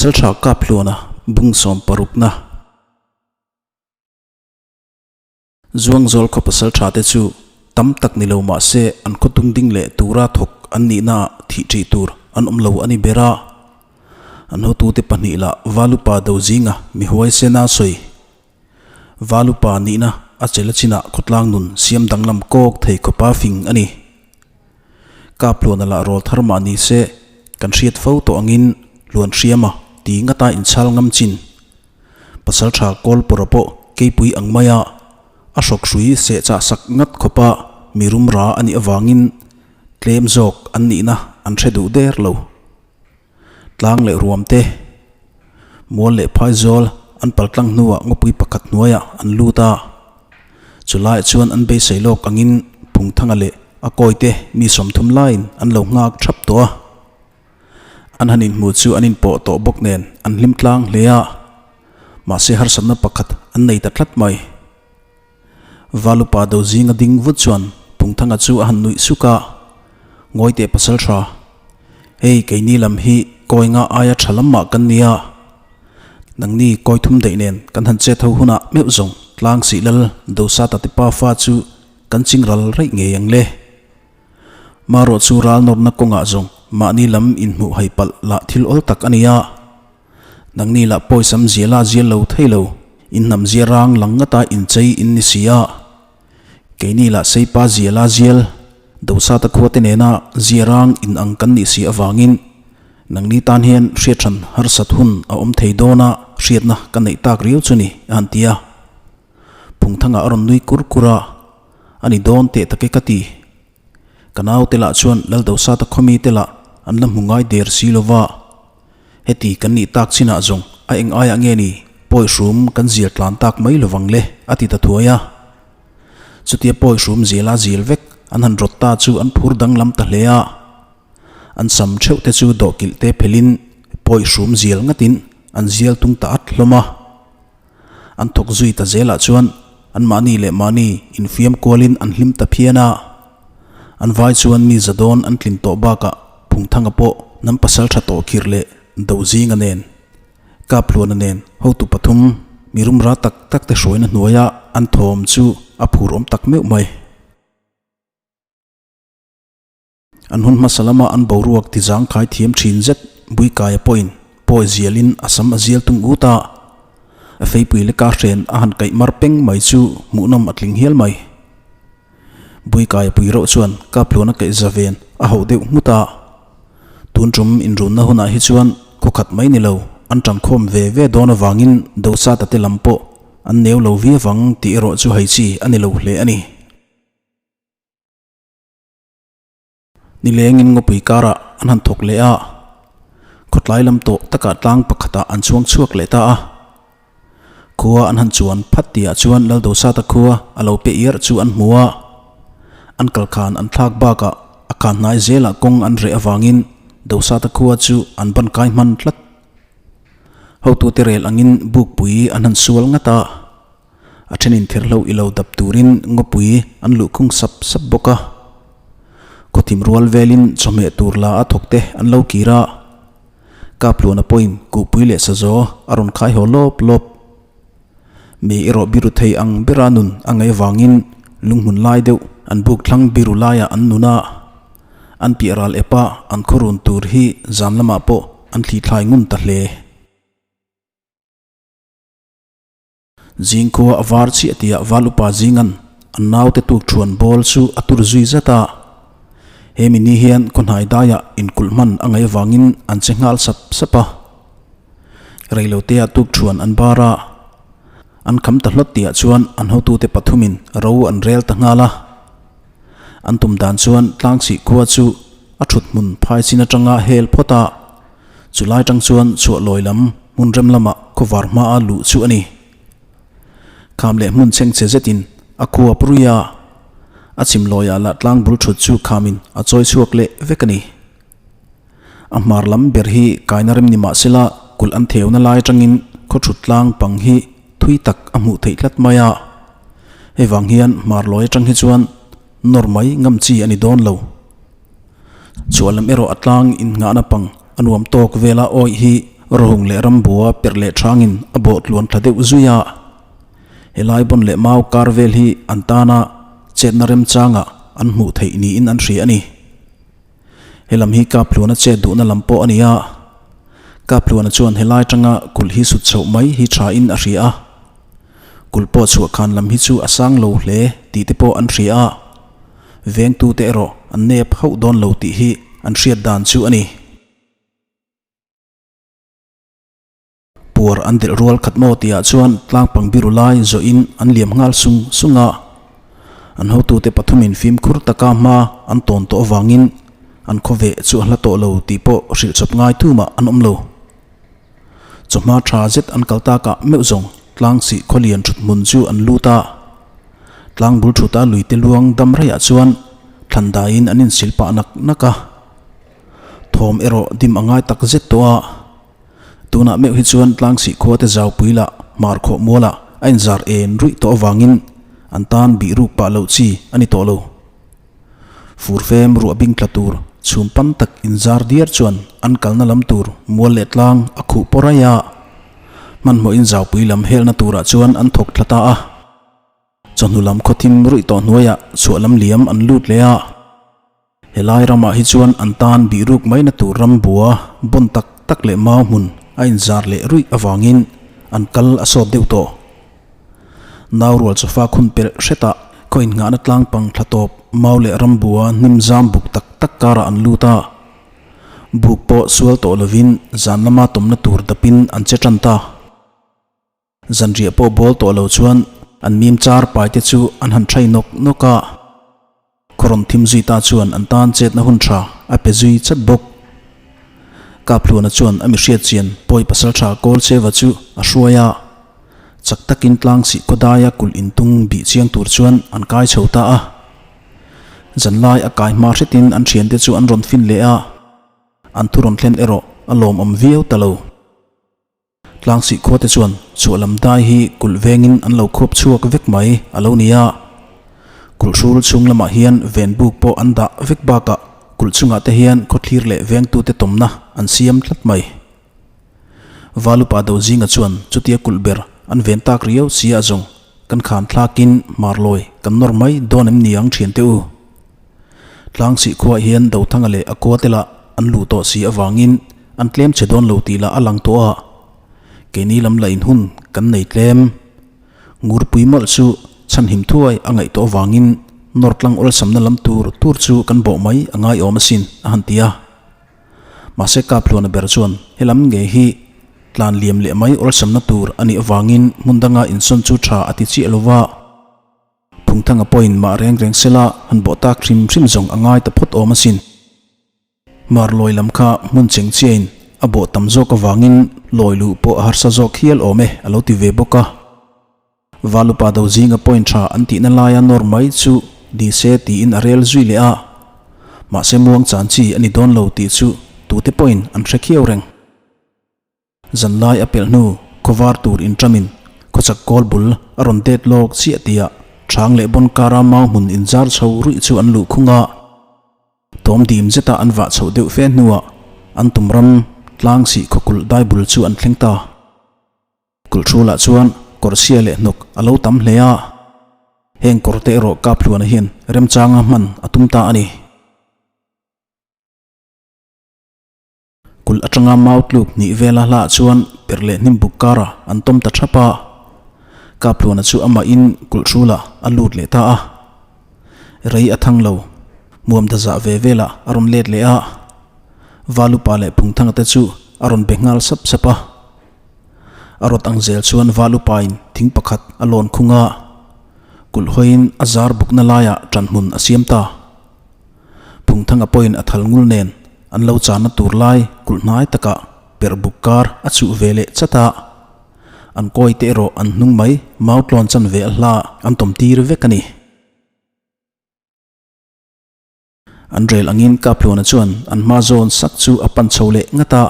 Pasalṭha Kaphluana bung sawm parukna. Zuangzawl khaw pasalṭha te chu tam tak ni lo mah se an khaw tung ding leh tura thawk an nihnaah thih ṭih tur an awm lo a ni ber a. An hotute pahnih lah Valupa do zinga mi huaisena sawi. Valupa nihna a chela chinah khawtlang nun siam danglam kawk thei khawpa fing a ni. Kaphluana lah rawl thar mah ni se kan hriat fo tawh angin hluan hriama ti ngata inchhal ngam chin. Pasaltha Kawlpawra pawh keipui ang maia a hrawk hrui seh chah sak ngat khawpa mi rum ra a nih avangin tlem zawk an nihna an hre duh der lo. Tlang leh ruam te, mual leh phaizawl an paltlang hnuah ngawpui pakhat hnuaiah an lut a. Chulaiah chuan an beisei lawk angin Phungthanga leh a kawite mi 30 laiin an lo nghak thap tawh a. An han inhmu chu an inpawh tawh bawk nen an hlim tlang hle a, mahse harsatna pakhat an nei ta tlat mai. Valupa do zinga ding vut chuan Phungthanga chu a han nuih suk a, Ngawi teh pasal tha, hei keini lam hi kawi nga aia tha lam mah kan nia, nangni kawi thum daih nen kan han chet ho hunah meuh zawng tlang sih lal Dosata te pa fa chu kan ching ral raih ngei ang le. Marawh chu ral nawrna kawngah zawng mahni lam inhmuh hai palh lah thil awl tak a ni a. Nangni lah pawisam ziala zial lo thei lo, inhnam zia rang lang ngata inchei in ni si a. Keini lah Seipa ziala zial, Dosata khua te nena zia rang in ang kan nih si avangin nangni tan hian hriathran harsat hun a awm thei dawn a hriatna ka neih tak riau chu ni, a han ti a. Phungthangah a rawn nui kur kur a. A ni dawn teh take ka ti. Ka naute lah chuan Laldosata khawmi te lah an la hmu ngai der si lova. Heti kan nih tak chinah zawng a eng aiah nge ni pawi hrum kan zir tlan tak mai lovang le a ti ta thuai a. Chutia pawi hrum zela zil vek an han rawt ta chu an phur danglam ta hle a. An sam theuh te chu dawhkilh te phelhin pawi hrum zial ngatin an zial tung ta at hlawm a. An thawk zui ta zelah chuan anmahni leh mahni infiam kualin an hlim ta phian a. An vai chuan mi za dawn an tlin tawh bakah Phungthanga pawh hnam pasal tha tawh khirh leh Dozinga nen, Kaphluana nen hotu pathum mi rumra tak tak te hruaina hnuaia an thawm chu a phur awm tak meuh mai. An hun hmasa lama an boruak ti zangkhai thiam thin zet Buikaia pawhin pawi zialin a sam a zial tung ut a, a feipui leka hren a han kaih mar peng mai chu hmuhnawm a tling hial mai. Buikaia pui reuh chuan Kaphluana kaih za ven a hauh deuh nghut a, tun tum inrunna hunah hi chuan khawkhat mai ni lo an tangkhawm ve ve dawn avangin Dosata te lam pawh an neu lo viau ang tih erawh chu hai chi a ni lo hle a ni. Nilengin ngawpui karah an han thawk leh a, khawtlai lam tawh takah tlang pakhatah an chhuang chhuak leh ta a. Khua an han chuan phat tihah chuan Laldosata khua a lo pe iarh chu an hmu a. An kal khan an thlak bakah a khan hnai zelah kawng an reh avangin Dosata khua chu an ban kai hman tlat. Hotute rel angin bukpui an han sual ngat a. A thenin therhlo i lo dap turin ngawpui an luhkhung sap sap bawk a. Khawthim rual velin chawhmeh tur la a thawk te an lo kir a. Kaphluana pawhin kuhpui leh sazaw a rawn khai haw lawp lawp. Mi erawh biru thei ang bera nun a ngaih avangin lunghmun lai deuh an buk thlang biru laiah an nun a. An piah ral epa an khawrun tur hi zan lamah pawh an thlithlai ngun ta hle. Zingkhua a var chiah tihah Val Upa Zingan an naute tuk thuan bawl chu a tur zui zat a. He mi ni hian khawhnai daiah inkulh hman a ngaih avangin an che nghal sap sap a. Reiloteah tuk thuan an bar a. An kham ta hlawt tihah chuan an hotute pathumin ro an rel ta nghal a. An tum dan chuan Tlangsih khua chu a thut hmun phai chin atanga hel phawt a. Chu lai tang chuan chhuah lawi lam hmun rem lamah khawvar hmaa luh chu a ni. Kham leh hmun chheng che zetin a khua purui a, a chim lawiah lah tlang bul thut chu khamin a chawi chhuak leh vek a ni. A hmar lam ber hi kaina rem ni mah sela kulh an theuna lai atangin khaw thut tlang pang hi thui tak a hmuh theih tlat mai a. Hei vang hian hmar lawi atang hi chuan nawr mai ngam chi a ni dawn lo. Chhuah lam erawh a tlang innghahna pang a nuam tawk vela awih hi Rohung leh Rambua perh leh changin a bawh tluan thla deuh zui a. Helai bawn leh mau kar vel hi an tana chetna remchangah an hmuh theih niin an hria a ni. Helam hi Kaphluana chet duhna lam pawh a ni a. Kaphluana chuan helai tanga kulh hi sut chhoh mai hi tha in a hria a. Kulh pawh chhuah khan lam hi chu a sang lo hle tih te pawh an hria a. Vengtute erawh an nep hauh dawn lo tih hi an hriat dan chu a ni. Puar an delh rual khat maw tihah chuan tlangpang biru lai zawhin an liam nghal sung sung a. An hotute pathumin fimkhur taka hma an tawn tawh avangin an khawveh chu a hla tawh lo tih pawh hrilh chawp ngai tumah an awm lo. Chawhma tha zet an kal takah meuh zawng tlang sih khawlian thut hmun chu an lut a. Tlang bul thuta luite luang dam raiah chuan thlan daiin an insil pah nak nak a. Thawm erawh dim a ngai tak zet tawh a. Tunah meuh hi chuan Tlangsih khua te zaupui lah hmar khawh mualah a inzar en ruih tawh avangin an tan bih ruk pah loh chi a ni tawh lo. Fur fem ruah bing tla tur chhum pan tak inzar diar chuan an kalna lam tur mual leh tlang a khuh pawh raih a. Hmanhmawhin zaupui lam helna turah chuan an thawk thla ta a. Chawhnu lam khawthim ruih tawh hnuaiah chhuah lam liam an lut leh a. Helai ramah hi chuan an tan bih ruk maina tur ram bua bawn tak tak leh mau hmun a inzar leh ruih avangin an kal a sawt deuh tawh. Nau rual chawfa khun pelh hretah khaw innghahna tlang pang thla tawp mau leh ram bua hnim zam buk tak tak karah an lut a. Buk pawh sual tawh lovin zan lama tawmna tur dapin an che tan ta. Zanriah pawh bawl tawh lo chuan an mim char pai te chu an han thai nawk nawk a. Khaw thim zui ta chuan an tan chetna hun tha a pe zui chat bawk. Kaphluana chuan a mi hriat chian pawi pasal tha kawl cheva chu a hruai a. Chak takin tlang sih khaw daia kulh intung bih chiang tur chuan an kai chho ta a. Zanlai a kai hma hretin an thiante chu an rawn fin leh a. An thu rawn thlen erawh a lawmawm viau ta lo. Tlangsih khuate chuan chhuah lam dai hi kulh vengin an lo khuap chhuak vek mai a lo ni a. Kulh hrul chhung lamah hian ven buk pawh an dah vek bakah kulh chungah te hian khawthlir leh vengtute tawmna an siam tlat mai. Valupa do zinga chuan chutia kulh ber an ven tak riau si ah zawng kan khan thlakin hmarlawi kan nawr mai dawn em ni ang thian teh u. Tlangsih khuaah hian Dothanga leh a kua te lah an luh tawh si avangin an tlem che dawn lo tih lah a lang tawh a, keini lam lah in hun kan nei tlem. Ngurpui mawlh chu chhanhim thuai a ngaih tawh avangin nawr tlang awlsamna lam tur tur chu kan bawh mai a ngaiawm asin a han ti a. Mahse Kaphluana ber chuan helam ngei hi tlan liam leh mai awlsamna tur a nih avangin hmun danga insawn chu tha a ti chiah lo va. Phungthanga pawhin mah reng reng sela han bawh tak hrim hrim zawng a ngai ta phawt awm asin. Marlawi lam kha hmun cheng chiain a bawh tam zawk avangin lawi luh pawh a harsa zawk hial awm e a lo ti ve bawk a. Valupa do zinga point tha an tihna laia nawr mai chu ni se tiin a rel zui leh a. Mahse muang chan chi a ni dawn lo tih chu tute pawhin an hre khiau reng. Zanlai a pelh hnu khawvar tur inṭamin khawchak kawl bul a rawn det lawk chiah tihah Ṭhang leh Bon kara mau hmun inzar chho ruih chu an luh khung a. Tawm dim zeta an vah chhoh deuh fe hnuah an tum ram tlang sih khawkulh dai bul chu an thleng ta. Kulh hrulah chuan kawr chhia leh hnawk a lo tam hle a. Heng kawr te erawh Kaphluana hian remchanga hman a tum ta a ni. Kulh atanga mau tluk hnih vela hlah chuan per leh hnim buk karah an tawm ta thap a. Kaphluana chu amahin kulh hrulah a lut leh ta a. Rei a thang lo, muam da zah ve velah a rawn let leh a. Valupa leh Phungthanga te chu a rawn be nghal sap sap a. A rawt ang zel chuan Valupain thing pakhat a lawn khung a. Kulh hawiin a zar bukna laiah ṭanhmun a siam ta. Phungthanga pawhin a thal ngul nen an lo chahna tur lai kulh hnai takah perh buk kar a chuh ve leh chat a. An kawi te erawh an hnung mai mau tlawn chan ve a hla an tawm tir vek a ni. An rel angin Kaphluana chuan an hma zawn sak chu a pan chho leh ngat a.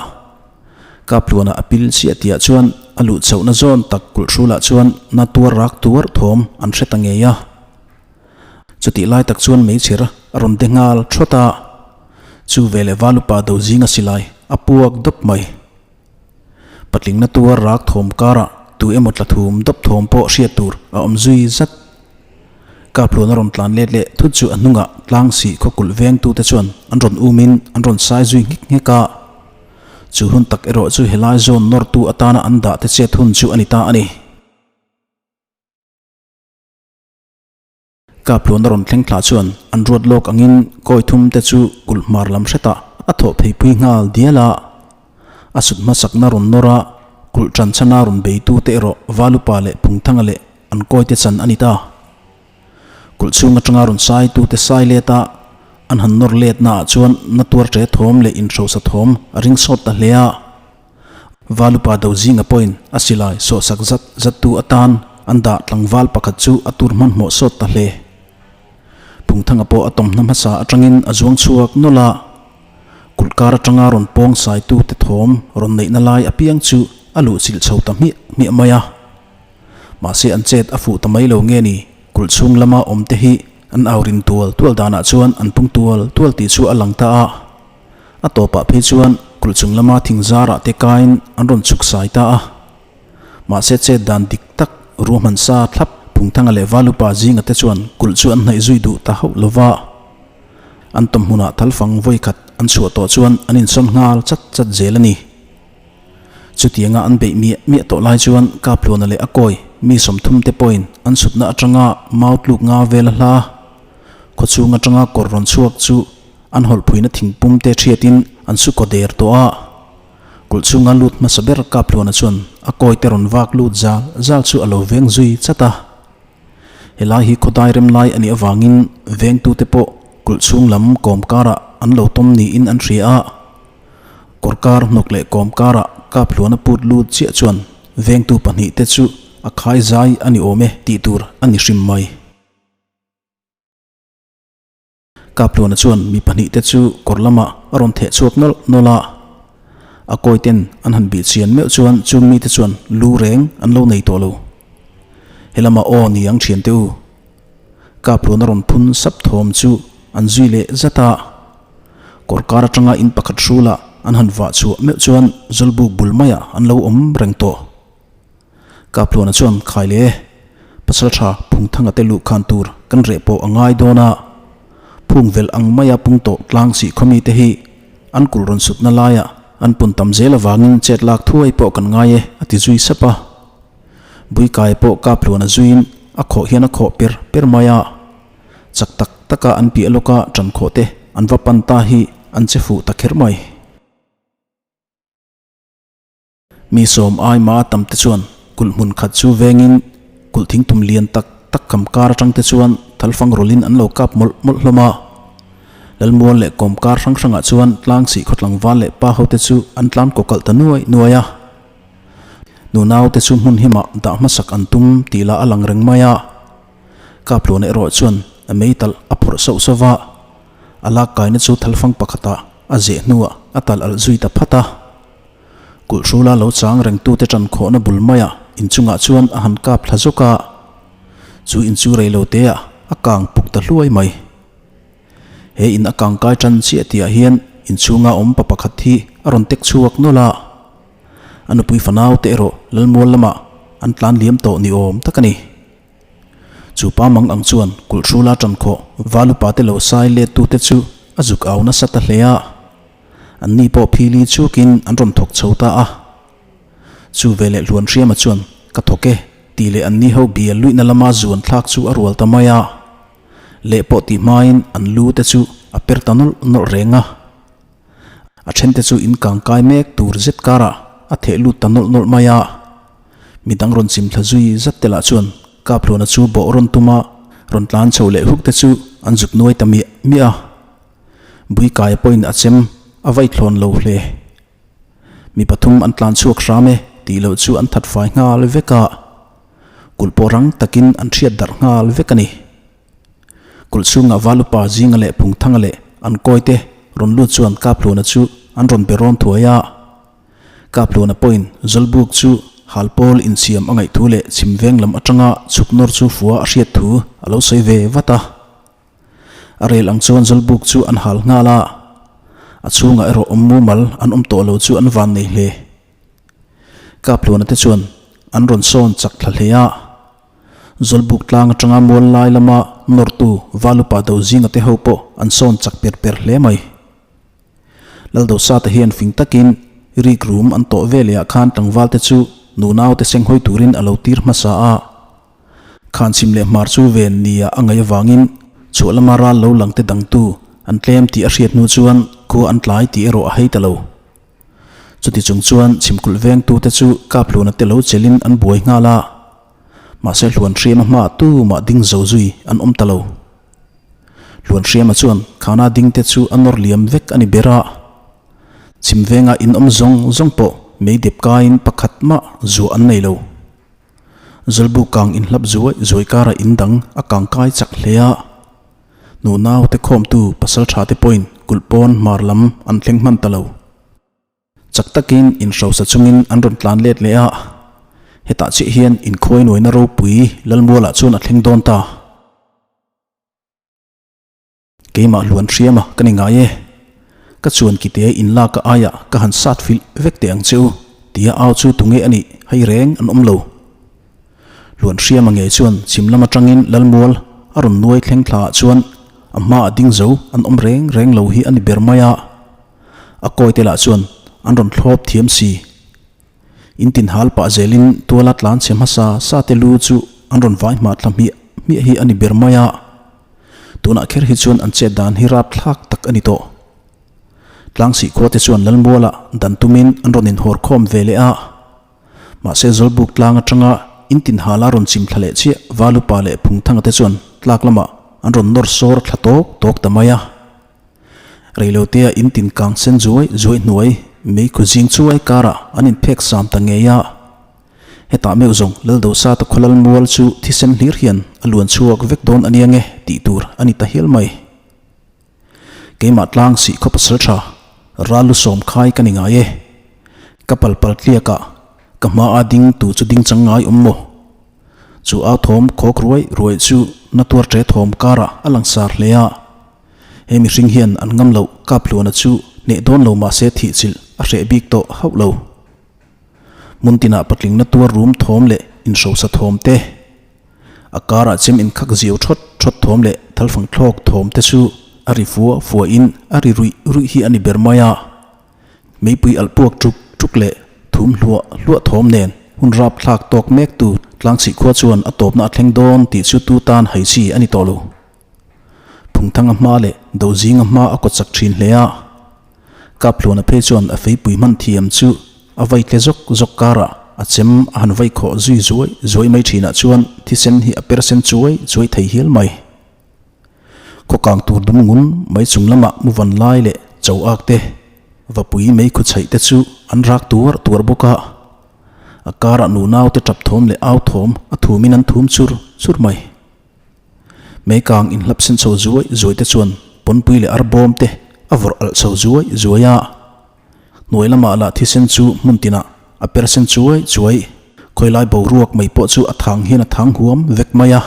Kaphluana a pil chiah tihah chuan a luh chhohna zawn tak kulh hrulah chuan na tuar rak tuar thawm an hre ta ngei a. Chutih lai tak chuan meichher a rawn de nghal thawt a, chu veleh Valupa do zinga silai a puak dawp mai. Patling na tuar rak thawm karah tu emaw tla thum dawp thawm pawh hriat tur a awm zui zat. Kapluan a rawn tlan let leh thut chu a hnungah tlang sih khaw kulh vengtute chuan an rawn umin an rawn sai zui nghek nghek a. Chu hun tak erawh chu helai zawn nawrtu atana an dah te chet hun chu a ni ta a ni. Kapluan a rawn thleng thlah chuan an ruat lawk angin kawi thum te chu kulh hmar lam hretah a thawh phei pui nghal dial a. A sut hmasakna rawn nawr a, kulh tan chhana rawn beitu te erawh Valupa leh Phungthanga leh an kawi te chan a ni ta. Kulh chhung atanga rawn sai tu te sai let a, an han nawr let naah chuan na tuar ṭe thawm leh inhrosa thawm a ring sawt ta hle a. Valupa do zinga pawhin a silai sawhsak zat zattu atan an dah tlangval pakhat chu a tur hmanhmawh sawt ta hle. Phungthanga pawh a tawmhna hmasa atangin a zuang chhuak nawlh a, kulh kar atanga rawn pawng saitute thawm rawn neihna lai apiang chu a luhchilh chho ta hmiah hmiah mai a. Mahse an chet a fuh ta mai lo nge ni, kulh chhung lama awmte hi an au rin tual tual danah chuan an pung tual tual tih chu a lang ta a. A tawpah phei chuan kulh chung lama thing zarah te kaiin an rawn chhuk sai ta a. Mahse chet dan dik tak ruahman sa thlap Phungthanga leh Valupa zinga te chuan kulh chu an hnaih zui duh ta hauh lo va. An tawm hmunah thalfang vawi khat an chhuah tawh chuan an insawn nghal chat chat zel a ni. Chutianga an beih miah miah tawh lai chuan Kapluana leh a kawi mi 30 te pawhin an sutna atanga mau tluk nga vel a hla. Khawchhung atanga kawr rawn chhuak chu An hawlhpuina thingpum te thiatin an su kaw der tawh a, kulh chhunga lut hmasa ber Kapluana chuan a kawi te rawn vak lut zal zal chu a lo veng zui chat a. Helai hi khawdai rem lai a nih avangin vengtute pawh kulh chhung lam kawm karah an lo tawm niin an hria a. Kawr kar hnawk leh kawm karah Kapluana put lut chiah chuan vengtu pahnihte chu a khai zai a ni awm e tih tur a ni hrim mai. Kapluana chuan mi pahnihte chu kawr lamah a rawn theh chhuak nawlh nawlh a, a kawiten an han bih chian meuh chuan chung mite chuan lu reng an lo nei tawh lo. Helamah aw ni ang thiante u. Kapluana rawn phun sap thawm chu an zui leh zat a, kawr kar atanga in pakhat hrulah an han vah chhuah meuh chuan Zawlbuk bul maiah an lo awm reng tawh. Kapluana chuan khai le pasal tha Phungthanga te luh khan tur kan reh pawh a ngai dawn a, phung velh ang maia pung tawh tlang sih khawmi te hi an kulh rawn sutna laiah an pun tam zel avangin chet lak thuai pawh kan ngai e a ti zui sap a. Buikai pawh Kapluana zuiin a khawh hian a khawh per per mai a, chak tak taka an piah lawka ṭan khawh te an va pan ta hi an che fuh ta kher mai. Mi sawm ai ma tam te chuan kulh hmun khat chu vengin kulh thingtum lian tak tak kam kar atang te chuan thalfang rawlin an lo kap mawlh mawlh hlawm a. Lalmual leh kawm kar hrang hrangah chuan tlang sih khawtlang val leh pa ho te chu an tlan kaw kalh ta nuai nuai a. Nunau te chu hmun himah dah hmasak an tum tih lah a lang reng mai a. Kapluana erawh chuan a meitalh a phawrh sauh sauh va, a lak kaina chu thalfang pakhatah a zeh hnuah a talh alh zui ta phat a. Kulh hrula lo chang rengtute tan khawhna bul maiah inchungah chuan a han kap thla zawk a, chu in chu reiloteah a kang puk ta hluai mai. He in a kang kai tan chiah tihah hian inchhunga awm pa pakhat hi a rawn tek chhuak nawlh a, a nupui fanau te erawh Lalmual lamah an tlan liam tawh ni awm tak a ni. Chu pa mang ang chuan kulh hrula tan khawh Valupa te lo sai lettute chu a zuk au nasa ta hle a. An ni pawh phili chukin an rawn thawk chho ta a. Chu veleh Hluan Hriama chuan, Ka thawk e, tih leh an ni ho bial luihna lama zuan thlak chu a rual ta mai a. Leh pawh tih hmain an lu te chu a per ta nawlh nawlh reng a. A then te chu in kang kai mek tur zet karah a theh lut ta nawlh nawlh mai a. Midang rawn chim thla zui zat te lah chuan Kaphluana chu bawh rawn tum a, rawn tlan chho leh huk te chu an zuk nuai ta miah miah a. Buikaia pawhin a chem a vai thlawn lo hle. Mi pathum an tlan chhuak hram e tih loh chu an that fai nghal vek a, kulh pawh rang takin an hriat darh nghal vek a ni. Kulh chhungah Valupa Zinga leh Phungthanga leh an kawite rawn lut chuan Kaphluna chu an rawn be rawn thuai a. Kaphluna pawhin Zawlbuk chu Halpawl insiam a ngaih thu leh chhim veng lam atanga chhuk nawr chu fua a hriat thu a lo sawi ve vat a. A rel ang chuan Zawlbuk chu an hal nghal a, a chhungah erawh awm mumal an awm tawh lo chu an van nei hle. Kaphluana te chuan an rawn sawn chak thla hle a. Zawlbuk tlang atanga mual lai lama nawrtu Valupa do zinga te ho pawh an sawn chak per per hle mai. Laldosate hian fing takin rik rum an tawh ve leh ah khan tlangval te chu nunau te senghawi turin a lo tir hmasa a. Khanchhim leh hmar chu ven nia a ngaih avangin chhuah lama ral lo lang te dangtu an tlem tih a hriat hnu chuan khua an tlai tih erawh a hei ta lo. Chuti chung chuan chhimkulh vengtute chu Kaphluna te lo chelin an buai nghal a, mahse Hluanhriama hmaah tumah ding zo zui an awm ta lo. Hluanhriama chuan khana dingte chu a nawr liam vek a ni ber a, chhim venga in awm zawng zawng pawh mei dep kaiin pakhat mah zuah an nei lo. Zawlbu kang inhlap zuai zuai karah in dang a kang kai chak hle a. Nu naute khawmtu pasal tha te pawhin kulh pawn hmar lam an thleng hman ta lo. Chak takin inhrosa chungin an rawn tlan let leh a, hetah chiah hian inkhuai nuaina ropui Lalmualah chuan a thleng dawn ta. Keimah hluan hriama ka ni ngai e. Ka chuan kite inlak a aiah ka han sat filh vek teh ang che u tia au chu tunge a nih hei reng an awm lo. Hluan hriama ngei chuan chhim lam atangin Lalmual a rawn nuai thleng thla ah chuan a hma a ding zo an awm reng reng lo hi a ni ber mai a. A kawi te lah chuan an rawn thlawp thiam si. In tin hal pah zelin tuala tlan chhe hmasa sa te lu chu an rawn vai hma thla hmiah hmiah hi a ni ber mai a. Tunah kher hi chuan an chet dan hi rap thlak tak a ni tawh. Tlangsih khua te chuan Lalmuala dan tumin an rawn inhawr khawm ve leh a. Mahse Zawlbuk tlang atanga in tin hala rawn chim thla leh chiah Valupa leh Phungthanga te chuan tlak lamah an rawn nawr sawr thla tawk tawk ta mai a. Reilotea in tin kang sen zuai zuai hnuai meikhu zing chuai karah an inphek sam ta ngei a. Hetah meuh zawng Laldosa ta khawlal mual chu thisen hlir hian a luan chhuak vek dawn a nia nge tih tur a ni ta hial mai. Keimah tlang sih khaw pasal tha ral lu sawm khai ka ni ngai e. Ka pal pal tliak ah ka hma a ding tu chu ding chang ngai awm maw? Chu au thawm khawk ruai ruai chu na tuar ṭe thawm karah a langsar hle a. He mihring hian an ngam loh Kaphluana chu hneh dawn lo mahse thihchilh a hreh bik tawh hauh lo. Hmun tinah patling na tuar rum thawm leh inhrosa thawm te, a karah chem inkhak ziau thawt thawt thawm leh thalfang thlawk thawm te chu a ri fua fua in a ri ruih ruih hi a ni ber mai a. Meipui alh puak tuk tuk leh thum hluah hluah thawm nen hun rap thlak tawk mek tu tlangchhih khua chuan a tawpna a thleng dawn tih chu tu tan hai chi a ni tawh lo. Phungthanga hma leh Dozinga hma a kawt chak thin hle a. Kaphluana phei chuan a feipui hman thiam chu a vai tle zawk zawk karah a chem a han vai khawh zui zuai zuai mai thinah chuan thisen hi a per sen chuai chuai thei hial mai. Khawkang tur dum ngun mai chung lamah mu van lai leh cho ak te, vapui meikhu chhaih te chu an rak tuar tuar bawk a. A karah nunau te tap thawm leh au thawm a thumin an thum chur chur mai. Meikang inhlap sen chho zuai zuai te chuan pawnpui leh arbawm te a vawrh alh chho zuai zuai a. Hnuai lamah lah thisen chu hmun tinah a per sen chuai chuai. Khawilai boruak mai pawh chu a thang hian a thang huam vek mai a.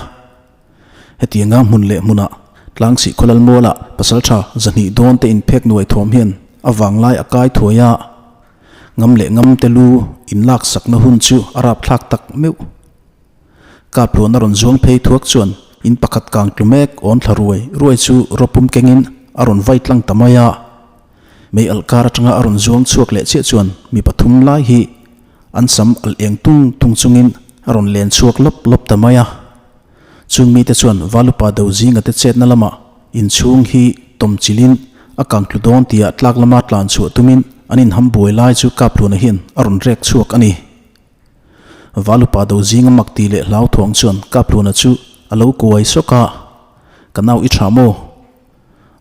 Hetianga hmun leh hmunah Tlangsih Khawlal Mualah pasaltha zahnih dawn te inphek nuai thawm hian a vanglai a kai thuai a. Ngam leh ngam te lu inlak sakna hun chu a rapthlak tak meuh. Kapluan a rawn zuang phei thuak chuan in pakhat kang tlu mek awn thla ruai ruai chu rawpum kengin a rawn vai tlang ta mai a. Mei alh kar atanga a rawn zuang chhuak leh chiah chuan mi pathum lai hi an sam alh eng tung tung chungin a rawn len chhuak lawp lawp ta mai a. Chung mite chuan Valupa do zinga te chetna lamah inchhung hi tawm chilhin a kang tlu dawn tia tlak lama tlan chhuah tumin an inham buai lai chu Kapluana hian a rawn rek chhuak a ni. Valupa do zinga mak ti leh hlau thuang chuan Kapluna chu a lo kuai sawk a, Ka nau i tha maw?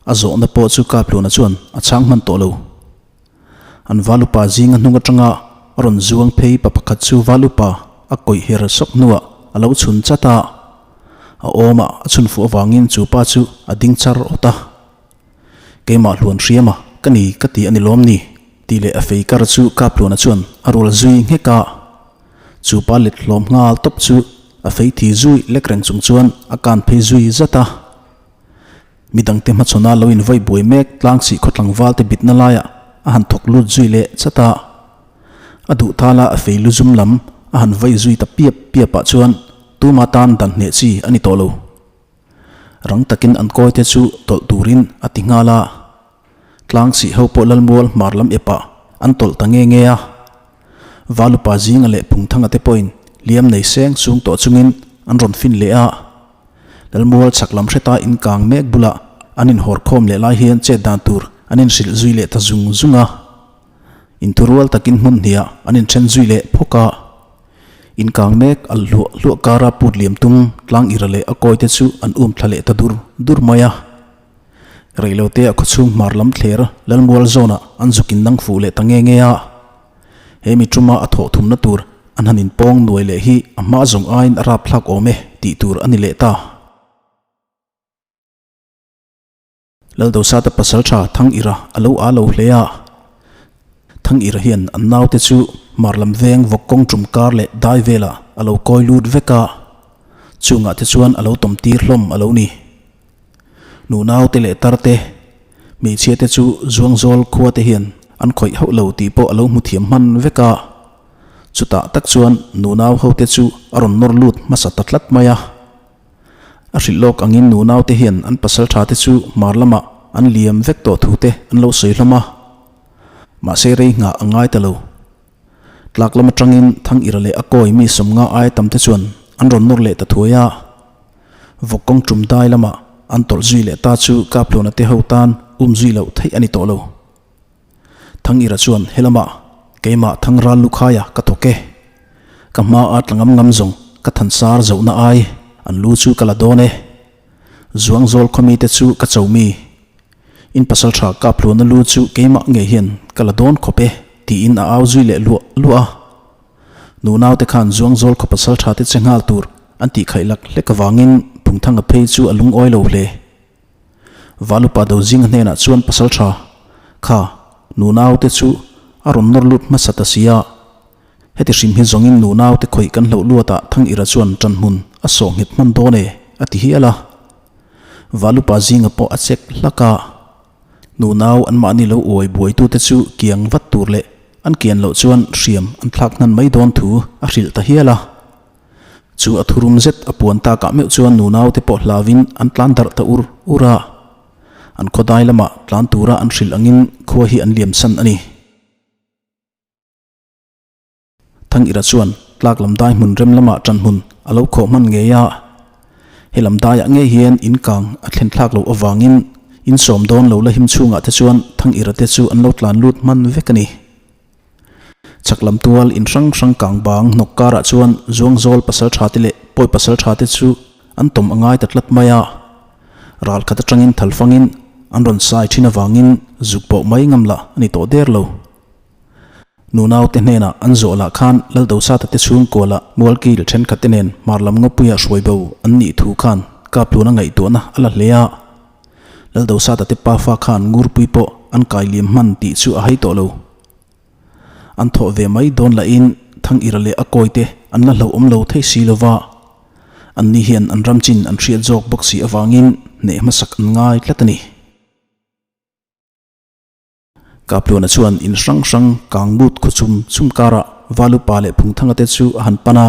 A zawhna pawh chu Kapluna chuan a chhang hman tawh lo. An Valupa zinga hnung atanga a rawn zuang phei pa pakhat chu Valupa a kawih her sawk hnuah a lo chhun chat a, a awmah a chhun fuh avangin chu pa chu a ding char awt a. Keimah hluan hriam a, ka ni ka ti a ni lawm ni? Tih leh a fei kar chu Kaphluana chuan a rual zui nghek a. Chu pa let hlawm nghal tawp chu a fei thi zui lek reng chung chuan a kan phei zui zat a. Midangte hmachhawna lo invawi buai mek tlang sih khaw tlangval te bitna laiah a han thawk lut zui leh chat a. A duh tala a fei lu zum lam a han vai zui ta piap piap ah chuan tuma tan dan hneh chi a ni tawh lo. Rang takin an kawi te chu tawlh turin a ti nghal a. Tlang sih ho pawh Lalmual hmar lam epah an tawlh ta nge nge a. Valupa zinga leh Phungthanga te pawhin hliam nei seng sung tawh chungin an rawn fin leh a. Lalmual chhak lam hreta inkang mek bulah an inhawr khawm leh lai hian chet dan tur an inhrilh zui leh ta zung zung a. Inthurual takin hmun hniah an inthen zui leh phawk a. Inkang mek alh hluah hluah kara put liam tum tlang ira leh a kawi te chu an um thla leh ta dur dur mai a. Reilote a khawchhung hmar lam thler Lalmual zawnah an zuk in nang fuh leh ta nge nge a. He mi tuma a thawh thumna tur an han inpawng nuai leh hi a hma zawng aiin a rapthlak awm e tih tur a ni leh ta. Laldosata pasaltha Thangira a lo aa lo hle a. Thangira hian an naute chu hmar lam veng vawk kawng tum kar leh dai velah a lo kawi lut vek a. Chungah te chuan a lo tawm tir hlawm a lo ni. Nunaute leh tarte, hmeichhia te chu Zuangzawl khua te hian an khawih hauh lo tih pawh a lo hmu thiam hman vek a. Chutah tak chuan nunau hote chu a rawn nawr lut hmasa ta tlat mai a. A hrilh lawk angin nunaute hian an pasal tha te chu hmar lamah an liam vek tawh thu te an lo sawi hlawm a. Mahse rei nghah a ngai ta lo. Tlak lam atangin Thangira leh a kawi mi sawmnga aia tam te chuan an rawn nawr leh ta thuai a. Vawk kawng tum dai lamah an tawlh zui leh ta chu Kapluna te ho tan um zui loh theih a ni tawh lo. Thangira chuan helamah keimah Thangral Lukhaia ka thawk e. Ka hma a tla ngam ngam zawng ka thansar zohna ai an lu chu ka la dawn e. Zuangzawl khawmi te chu ka cho mi. In pasal tha Kapluna lu chu keimah ngei hian ka la dawn khawp e tiin a au zui leh luah luah a. Nunau te khan Zuangzawl khaw pasal tha te che nghal tur an tih khaih lak hlek avangin Phungthanga phei chu a lungawi lo hle. Valupa Dozinga hnenah chuan pasal tha kha nunau te chu a rawn nawr lut hmasa ta si a. Heti hrim hi zawngin nunau te khawih kan hloh luatah Thangira chuan ṭanhmun a sawh nghet hman dawn e a ti hial a. Valupa zinga pawh a chek hlak a. Nunau anmahni lo uai buaitute chu kiang vat tur leh an kian loh chuan hriam an thlak hnan mai dawn thu a hrilh ta hial a. Chu a thurum zet a puan takah meuh chuan nunaute pawh hlauvin an tlan darh ta ur ur a. An khawdai lamah tlan tura an hrilh angin khua hi an liamsan a ni. Thangira chuan tlak lam dai hmun rem lamah ṭan hmun a lo khawh hman ngei a. He lam daiah ngei hian in kang a thlen thlak loh avangin in sawm dawn lo la him chhungah te chuan Thangira te chu an lo tlan lut hman vek a ni. Chhak lam tual in hrang hrang kang bang hnawk karah chuan Zuangzawl pasal tha te leh Pawi pasal tha te chu an tawm a ngai ta tlat mai a. Ral khat atangin thal fangin an rawn sai thin avangin zuk pawh mai ngam lah a ni tawh der lo. Nunaute hnenah an zawh lah khan Laldosata te chhungkualah Mualkil thenkhat te nen hmar lam ngawpuia hruai bo an nih thu khan Kapluna ngaihtuahna a la hle a. Laldosata te pafa khan Ngurpui pawh an kai liam hman tih chu a hai tawh lo. An thawh ve mai dawn lahin Thangira leh a kawite an la hlauhawm lo thei si lo va, anni hian an ram chin an hriat zawk bawk si avangin hneh hmasak an ngai tlat a ni. Kapluna chuan in hrang hrang kang lut khaw chum chum karah Valupa leh Phungthanga te chu a han pan a.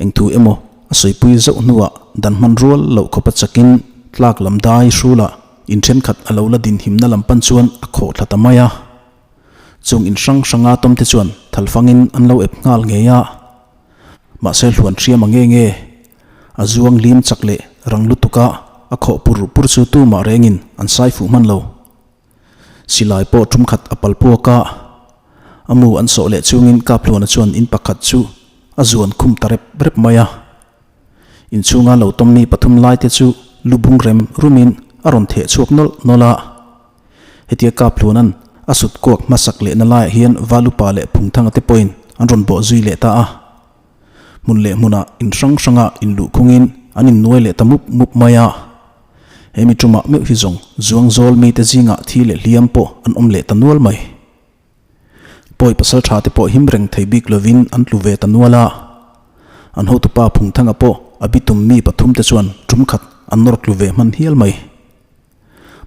Eng thu emaw a sawipui zauh hnuah dan hman rual loh khawpa chakin tlak lam dai hrulah in thenkhat a lo la dinhimna lam pan chuan a khawh thla ta mai a. Chung in hrang hranga tawmte chuan thalfangin an lo ep nghal ngei a. Mahse hluan hriam a nge nge. A zuang lim chak leh rang lutuka a khawh pur pur chu tumah rengin an sai fuh hman lo. Silai pawh tum khat a pal puak a, a mu an sawh leh chungin Kaphluana chuan in pakhat chu a zuan khum ta rep rep mai a. Inchhunga lo tawm mi pathum lai te chu lu bung rem rumin a rawn theh chhuak nawlh nawlh a. Hetia Kaphluana'n a sut kuak hmasak lehna laiah hian Valupa leh Phungthanga te pawhin an rawn bawh zui leh ta a. Hmun leh hmunah in hrang hranga inluhkhungin an innuai leh ta mup mup mai a. He mi tumah meuh hi zawng Zuangzawl mite zingah thi leh hliam pawh an awm leh ta nual mai. Pawi pasal tha te pawh him reng thei bik lovin an tlu ve ta nual a. An hotupa Phungthanga pawh a bitum mi pathum te chuan tum khat an nawr tlu ve hman hial mai.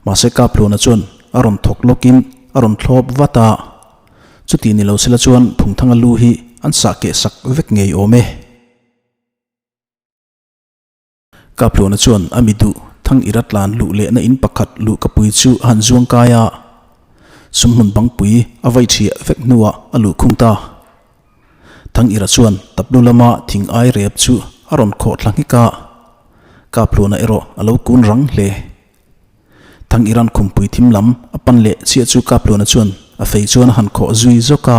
Mahse Kaphluana chuan a rawn thawk lawkin a rawn thlawp vat a. Chuti ni lo sela chuan Phungthanga lu hi an sah keh sak vek ngei awm e. Kaphluana chuan a mi duh thang ira tlan luh lehna in pakhat luh ka pui chu a han zuang kai a, sumhmun bangpui a vai thiah vek hnuah a luh khung ta. Thang ira chuan taplu lama thing ai rep chu a rawn khawh thla nghek a, Kaphluana erawh a lo kun rang hle. Thang Iran khumpui thim lam a pan leh chiah chu Kaphluana chuan a fei chuan a han khawh zui zawk a.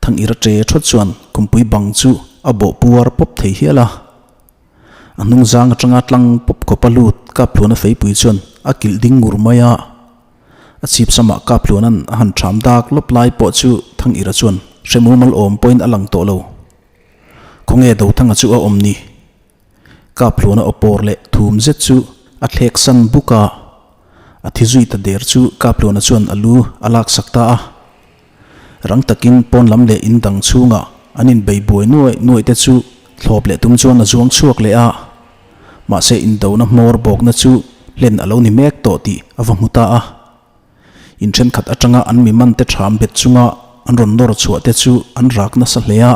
Thang Ira ṭe ṭhawt chuan khumpui bang chu a bawh puar pawp thei hial a. A hnung zang aṭanga tlang pawp khawpa lut Kaphluana feipui chuan a kilh ding ngur mai a. A chhip samah Kaphluana'n a han ṭham dak lawp lai pawh chu Thang Ira chuan hre mumal awm pawhin a lang tawh lo. Khawnge Dothanga chu a awm ni? Kaphluana aw pawr leh thum zet chu a thlek san buk a, a thi zui ta der chu Kaphluana chuan a lu a laksak ta a. Rang takin pawn lam leh in dang chhungah an inbei buai nuaih nuaih te chu thlawp leh tum chuan a zuang chhuak leh a, mahse indona hmawr bawkna chu hlen a lo ni mek tawh tih a va hmu ta a. In thenkhat atanga an mi man te ṭham bet chunga an rawn nawr chhuah te chu an rak nasa hle a.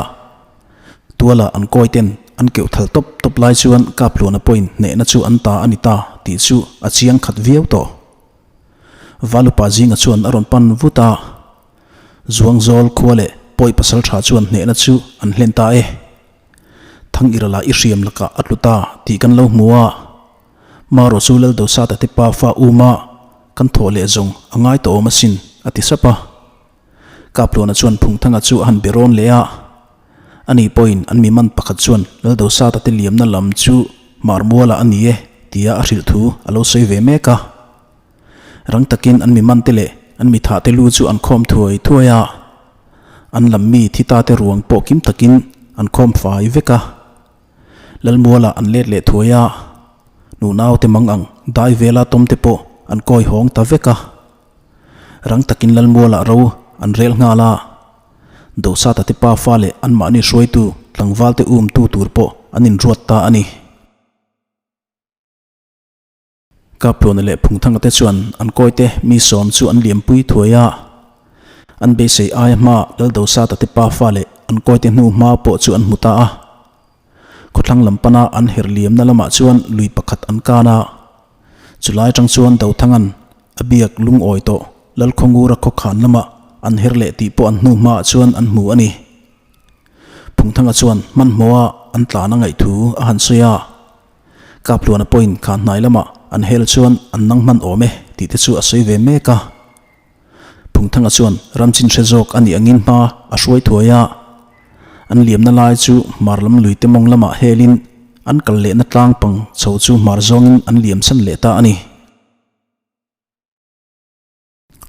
Tuala an kawi ten an keuh thal tawp tawp lai chuan Kaphluana pawhin hnehna chu an ta a ni ta tih chu a chiang khat viau tawh. Valupa zinga chuan a rawn pan vut a, Zuangzawl khua leh pawi pasal tha chuan hnehna chu an hlen ta e. Thang Irala i hriam lakah a tlu ta tih kan lo hmu a, Marawh chu Laldosata te pa fa uma kan thawh leh zawng a ngai tawh awm asin a ti sap a. Kaphluana chuan Phungthanga chu a han be rawn leh a, ani pawhin an mi man pakhat chuan Laldosata te liamna lam chu Hmarmuala a ni e tia a hrilh thu a lo sawi ve mek a. Rang takin an mi man te leh an mi thah te lu chu an khawm thuai thuai a, an lam mi thi ta te ruang pawh kim takin an khawm fai vek a. Lalmuala an let leh thuai a, nunau te mang ang dai vela tawm te pawh an kawi hawng ta vek a. Rang takin Lalmuala ro an rel nghal a, Dosata te pa fa leh anmahni hruaitu tlangval te umtu tur pawh an inruat ta a ni. Kaphluana leh Phungthanga te chuan an kawite mi sawm chu an liampui thuai a, an beisei aia hma Laldosata te pa fa leh an kawite hnu hma pawh chu an hmu ta a. Khawthlang lam pana an her liamna lamah chuan lui pakhat an kan a, chulai atang chuan Dothanga'n a biak lungawi tawh Lalkhawngura khawkhan lamah an her leh tih pawh an hnu hmaah chuan an hmu a ni. Phungthanga chuan hmanhmawha an tlan a ngaih thu a han sawi a, Kaphluana pawhin kha hnai lamah an hel chuan an nang hman awm e tih te chu a sawi ve mek a. Phungthanga chuan ramchin hre zawk a nih angin hma a hruai thuai a, an liamna lai chu hmar lam lui te mawng lamah helin an kal lehna tlang pang chho chu hmar zawngin an liam chhan leh ta a ni.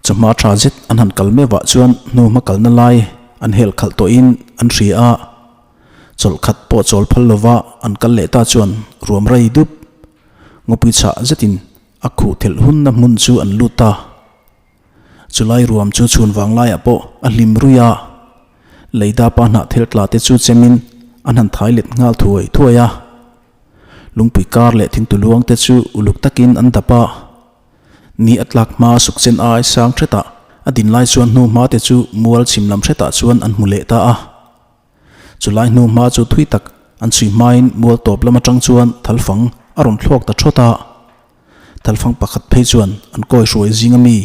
Chawhma tha zet an han kal meuhah chuan hnu hma kalna lai an hel khalh tawhin an hria a, chawlh khat pawh chawl phal lova an kal leh ta chuan ruam rei dup ngawpui chhah zetin a khuh thelh hunna hmun chu an lut ta. Chulai ruam chu chhun vang laiah pawh a hlim ruih a, Leidapa hnah thel tla te chu chemin an han thai let nghal thuai thuai a. Lungpui kar leh thingtuluang te chu uluk takin an dap a. Ni a tlak hma sukchen ai sang hretah a din lai chuan hnu hma te chu mual chhim lam hretah chuan an hmu leh ta a. Chulai hnu hma chu thui tak an chhui hmain mual tawp lam atang chuan thalfang a rawn thlawk ta thawt a. Thalfang pakhat phei chuan an kawi hruai zinga mi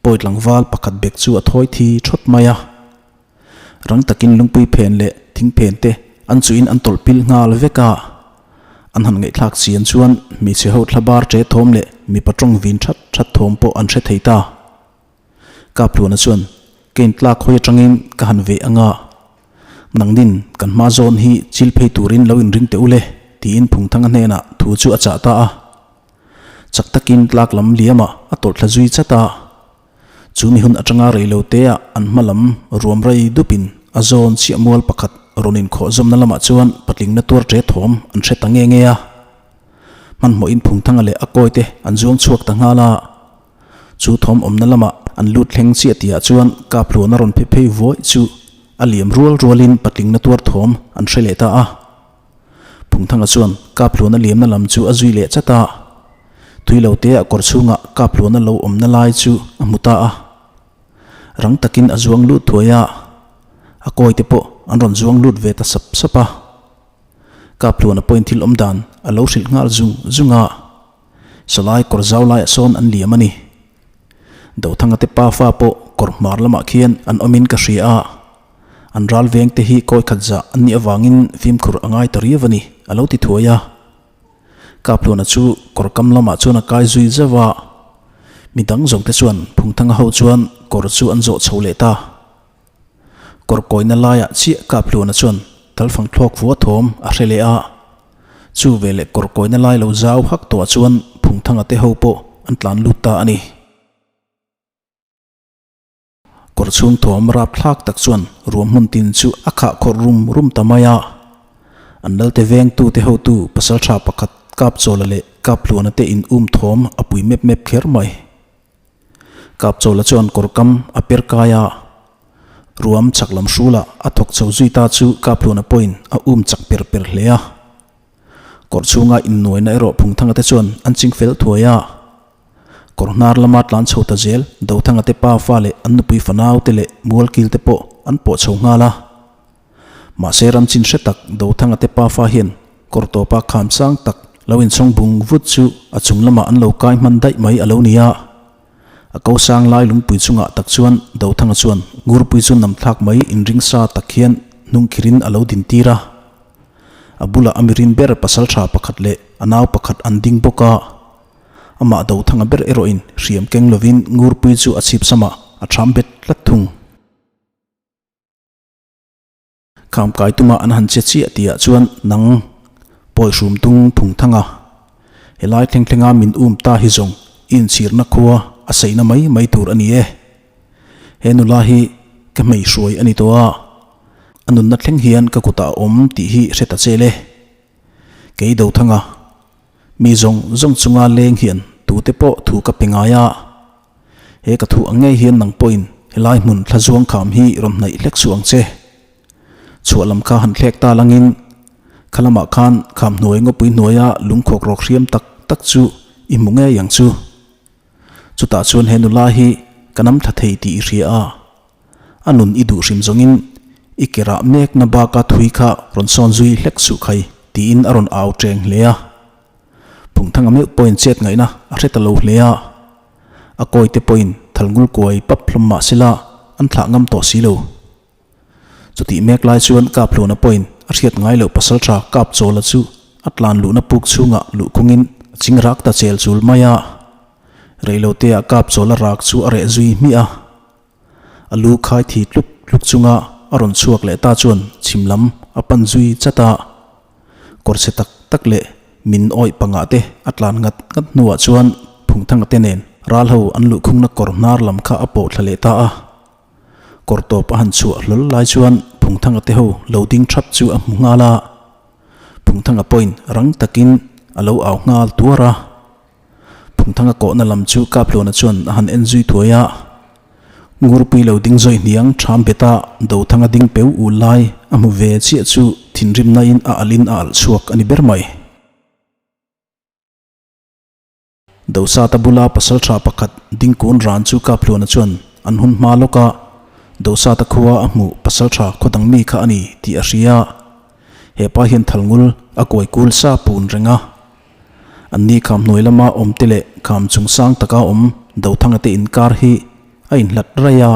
pawi tlangval pakhat bek chu a thawi thi thawt mai a. Rang takin lungpui phen leh thing phen te an chuhin an tawlh pil nghal vek a. An han ngaihthlak chian chuan hmeichhe ho thlabar ṭe thawm leh mipa ṭawng vin ṭhat ṭhat thawm pawh an hre thei ta. Kaphluana chuan, Kein tlak hawi aṭangin ka han veh anga, nangnin kan hma zawn hi chil phei turin lo inring teh ule, tiin Phungthanga hnenah thu chu a chah ta a. Chak takin tlak lam liamah a tawlh thla zui chat a. Chu mi hun aṭanga rei lo teah an hma lam ruam rei dupin a zawn chiah mual pakhat rawn inkhawh zawmna lamah chuan patlingna tuar ṭe thawm an hre ta nge nge a. Hmanhmawhin Phungthanga leh a kawite an zuang chhuak ta nghal a. Chu thawm awmna lamah an lut thleng chiah tihah chuan Kaphluan a rawn phe phei vuaih chu a liam rual rualin patlingna tuar thawm an hre leh ta a. Phungthanga chuan Kaphluan a liamna lam chu a zui leh chat a. Tui lo teah kawr chhungah Kaphluan a lo awmna lai chu a hmu ta a. Rang takin a zuang lut thuai a, a kawi te pawh an rawn zuang lut ve ta sap sap a. Kaphluana pawhin thil awm dan a lo hrilh nghal zung zung a, Sawlai kawr zau laiah sawn an liam a ni. Dothanga te pafa pawh kawr hmar lamah khian an awmin ka hria a, an ral veng te hi kawi khat zah an nih avangin fimkhur a ngai ta riau a ni, a lo ti thuai a. Kaphluana chu kawr kam lamah chuan a kai zui zauh a, midang zawng te chuan Phungthanga ho chuan kawr chu an zawh chho leh ta. Kawr kawina laiah chiah Kaphluana chuan talfang thlawk vua thawm a hre leh a. Chu veleh kawr kawina lai lo zau hak tawhah chuan Phungthanga te ho pawh an tlan lut ta a ni. Kawr chhung thawm rapthlak tak chuan ruam hmun tin chu a khah khawrh rum rum ta mai a. An lalte vengtute hotu pasaltha pakhat Kapchawla leh Kaphluana te in um thawm a pui mep mep kher mai. Kapchawla chuan kawr kam a per kai a, ruam chak lam hrulah a thawk chho zui ta chu Kaphluana pawhin a um chak per per hle a. Kawr chhunga innuaina erawh Phungthanga te chuan an ching fel thuai a. Kawr hnar lama tlan chho ta zel Dothanga te pa fa leh an nupui fanau te leh mualkil te pawh an pawh chho nghal a. Mahse ram chin hre tak Dothanga te pafa hian kawr tawpa kham sang tak lo inchhawng bung vut chu a chung lamah an lo kai hman daih mai a lo ni a. A ko sang lai lungpui chungah tak chuan Dothanga chuan ngurpui chu nam thlak mai inring sa tak hian hnung khirin a lo din tir a. A bulah a mirin ber pasaltha pakhat leh a nau pakhat an ding bawk a. Amah Dothanga ber erawhin hriam keng lovin ngurpui chu a chhip samah a tham bet tlat thung. Khamkai tuma an han che chiah tihah chuan nang pawi hrum tung phung thang a, helai thleng thlenga min um ta hi zawng i inchhirna khua a saihna mai mai tur a ni e. He nula hi ka hmei hruai a ni tawh a, a nunna thleng hian ka kutah a awm tih hi hre ta che le. Kei do thang a, mi zawng zawng chunga leng hian tute pawh thu ka pe ngai a, He ka thu ang ngei hian nang pawhin helai hmun thla zuang kham hi rawn hnaih hlek suh ang che. Chhuah lam kha han thlek ta langin kha lamah khan kham hnuai ngawpui hnuaia lungkhawk rawk hriam tak tak chu i hmu ngei ang chu. Chutah chuan he nula hi ka nam tha thei tih i hria a, a nun i duh hrim zawngin i ke rah mekna baka thui kha rawn sawn zui hlek suh khai tiin a rawn au teng hle a. Phungthanga meuh pawhin chet ngaihna a hre ta lo hle a, a kawi te pawhin thalngul kuai pap hlawm mah sela an thlah ngam tawh si lo. Chutih mek lai chuan Kaphluna pawhin a hriat ngai loh pasaltha Kapchawla chu a tlan luhna puk chhungah luhkhungin a ching rak ta chel chul mai a. Reiloteah Kapchawla rak chu a reh zui hmiah a. A lu khai thi tluk tluk chunga a rawn chhuak leh ta chuan chhim lam a pan zui chat a. Kawr chhe tak tak leh min awih pangah te a tlan ngat ngat hnuah chuan Phungthanga te nen ral ho an luhkhungna kawr hnar lam kha a pawh thla leh ta a. Kawr tawp a han chhuah hlawl lai chuan Phungthanga te ho lo ding thap chu a hmu nghal a. Phungthanga pawhin rang takin a lo au nghal tuar a. Phungthanga kawhna lam chu Kaphluana chuan a han en zui thuai a, Ngurpui lo ding zawi hniang ṭham beta Dothanga ding peu ul lai a hmu ve chiah chu thinrimnain a alhin a alh chhuak a ni ber mai. Dosata bula pasalṭha pakhat ding kun ran chu Kaphluana chuan an hun hma lawk a, Dosata khua a hmuh pasalṭha khaw dang mi kha a ni tih a hria. He pa hian thalngul a kuai kul sa pun reng a. Anni kham hnuai lama awm te leh kham chung sang taka awm Dothanga te inkar hi a inhlat raih a.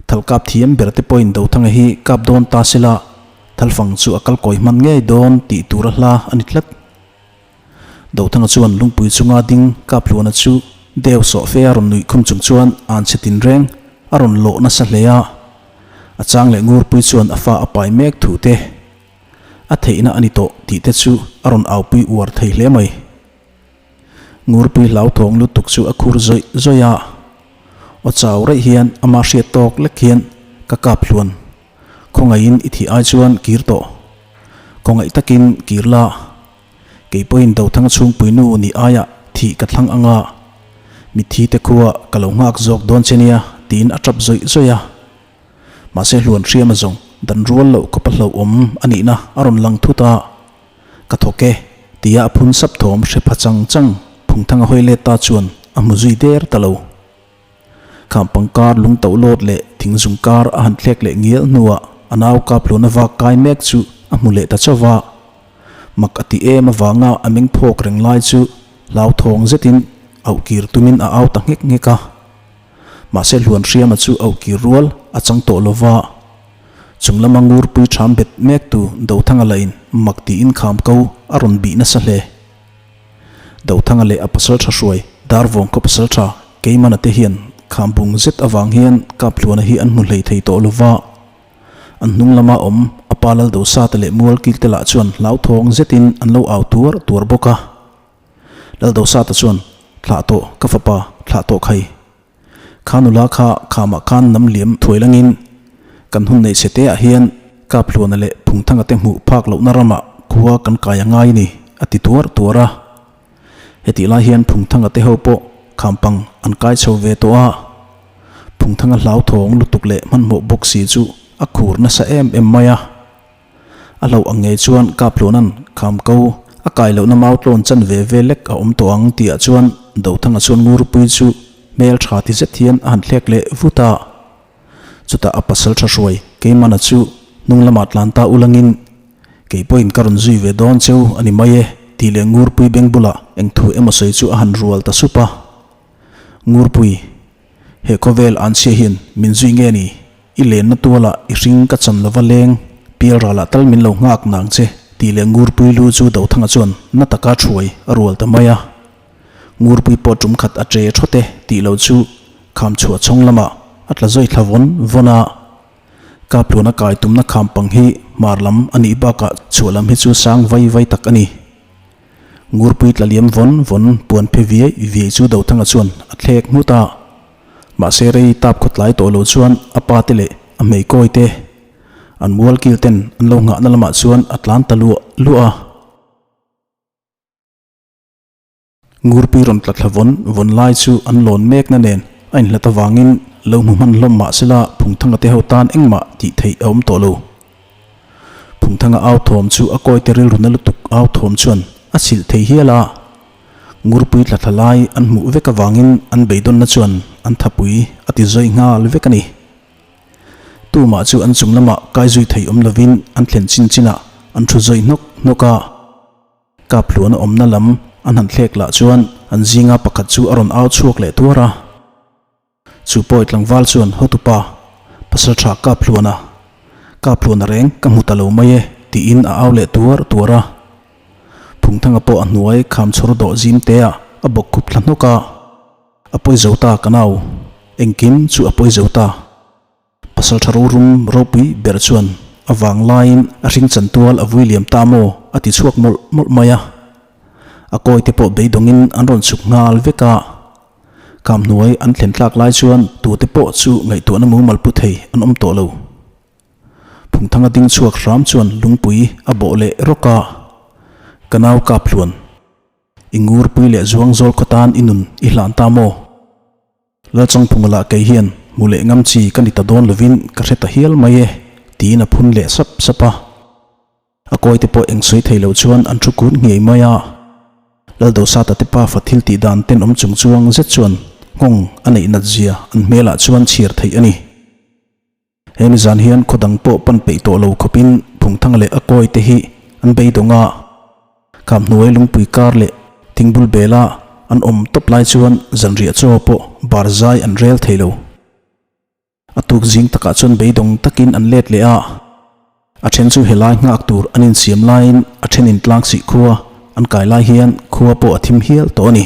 Thal kap thiam ber te pawhin Dothanga hi kap dawn ta sela thalfang chu a kal kawi hman ngei dawn tih tur a hla a ni tlat. Dothanga chuan lungpui chunga ding kap hluana chu deu sawh fe a rawn nuih khum chung chuan an chhe tinreng a rawn lawh nasa hle a. A chang leh ngurpui chuan a fa a pai mek thu te. A theihna a ni tawh tih te chu a rawn aupui uar thei hle mai. Ngurpui hlauthawng lutuk chu a khur zawih zawih a, aw chau raih hian ama hriat tawk lek hian ka kap hluan. Khawngaihin i thih ai chuan kir tawh. Khawngaih takin kir la. Kei pawhin Dothanga chhungpui nu nih aiah thih ka thlang anga mitthi te khua ka lo nghak zawk dawn che nia tiin a tap zawih zawih a. Mahse hluan hriam a zawng dan rual loh khawpa hlauhawm a nihna a rawn lang thut a, Ka thawk e, tia a phun sap thawm hre pha chang chang Phungthanga hawi let ta chuan a hmu zui der ta lo. Khampang kar lung to lawt leh thing zung kar a han thlek leh ngial hnuah a nau Kaphluana vak kai mek chu a hmu leh ta chauh va. Mak a ti em avanga a meng phawk reng lai chu hlauthawng zetin auh kir tumin a au ta nghek nghek a. Mahse Hluanhriama chu auh kir rual a chang tawh lo va. Chung lama ngurpui ṭham bet mektu Dothanga lahin mak tiin kham ko a rawn bih nasa hle. Dothanga leh a pasalṭha hruai Darvawng khaw pasalṭha Keimana te hian kham bung zet avang hian Kaphluana hi an hmu hlei thei tawh lo va. An hnung lama awm a pa Laldosate leh Mualkilte lah chuan hlauthawng zetin an lo au tuar tuar bawk a. Laldosate chuan, Thlah tawh ka fapa, thlah tawh khai. Kha nula kha khamah khan nam liam thuai langin kan hun neih chhe te ah hian Kaphluana leh Phungthanga te hmuh phak lohna ramah khua kan kai a ngai ni, a ti tuar tuar a. Hetih lai hian Phungthanga te ho pawh khampang an kai chho ve tawh a. Phungthanga hlauthawng lutuk leh hmanhmawh bawk si chu a khur nasa em em mai a. A hlauh ang ngei chuan Kaphluana'n kham ko a kai lohna mau tlawn chan ve ve lek a awm tawh ang tihah chuan Dothanga chuan Ngurpui chu hmel tha ti zet hian a han thlek leh vut a. Chutah a pasal tha hruai Keimana chu hnung lamah tlan ta ulangin, Kei pawhin ka rawn zui ve dawn cheu a ni mai e tih leh Ngurpui beng bulah eng thu emaw sawi chu a han rual ta sup a. Ngurpui, he khawvel anchhia hian min zui nge ni? I lenna tualah i hring ka chan lova leng, pial ralah tal min lo nghak nang che, tih leh Ngurpui lu chu Dothanga chuan na taka thuai a rual ta mai a. Ngurpui pawh tum khat a che thawt e tih lo chu kham chhuah chhawng lamah a tla zawi thla vawn vawn a. Kapluana kai tumna kham pang hi hmar lam a nih bakah chhuah lam hi chu sang vai vai tak a ni. Ngurpui tla liam vawn vawn puan phe viai viai chu Dothanga chuan a thlek nghut a. Mahse rei tap khawtlai tawh lo chuan a pa te leh a hmeikawi te an mual kil ten an lo nghahna lamah chuan a tlan ta luah luah a. Ngurpui rawn tla thla vawn vawn lai chu an lawn mekna nen a inhlat avangin lo hmu hman hlawm mah sela Phungthanga te ho tan engmah tih theih a awm tawh lo. Phungthanga au thawm chu a kawite rilru na lutuk au thawm chuan a chhilh thei hial a. Ngurpui tla thla lai an hmuh vek avangin an beidawnna chuan an thapui a ti zawi nghal vek a ni. Tumah chu an chung lamah kai zui thei awm lovin an thlen chin chinah an thu zawi hnawk hnawk a. Kaphluana awmna lam an han thlek lah chuan an zinga pakhat chu a rawn au chhuak leh tuar a. Chu pawi tlangval chuan hotupa, Pasaltha Kaphluana, Kaphluana reng ka hmu ta lo mai e, tiin a au leh tuar tuar a. Phungthanga pawh a hnuai kham chhawr dawh zim te ah a bawk khup thla hnawk a. A pawi zo ta ka nau, engkim chu a pawi zo ta. Pasal tha rorum ropui ber chuan a vang laiin a hring chan tual a vui liam ta maw a ti chhuak mawlh mawlh mai a. A kawi te pawh beidawngin an rawn chhuk nghal vek a. Kham hnuai an thlen tlak lai chuan tute pawh chu ngaihtuahna mumal pu thei an awm tawh lo. Phungthanga ding chhuak hram chuan lungpui a bawh leh rawk a. Ka nau kap hluan. I ngurpui leh zuang zawl khaw tan i nun i hlan ta maw? Lalchangphunga lah kei hian hmu leh ngam chi ka ni ta dawn lovin ka hre ta hial mai e, tiin a phun leh sap sap a. A kawite pawh eng sawi thei lo chuan an thu kun ngei mai a. Laldosata te pafa thil tih dan tenawm chung chuang zet chuan nghawng a neih nat zia an hmelah chuan chhiar theih a ni. He nizan hian khaw dang pawh pan peih tawh lo khawpin Phungthanga leh a kawi te hi an beidawng a, kham hnuai lungpui kar leh thingbul bela an awm tawp lai chuan zanriah chaw pawh bar zai an rel thei lo. A tuk zing takah chuan beidawng takin an let leh a, a then chu helai nghak tur an insiam laiin a thenin tlang sih khua an kai lai hian khua pawh a thim hial tawh a ni.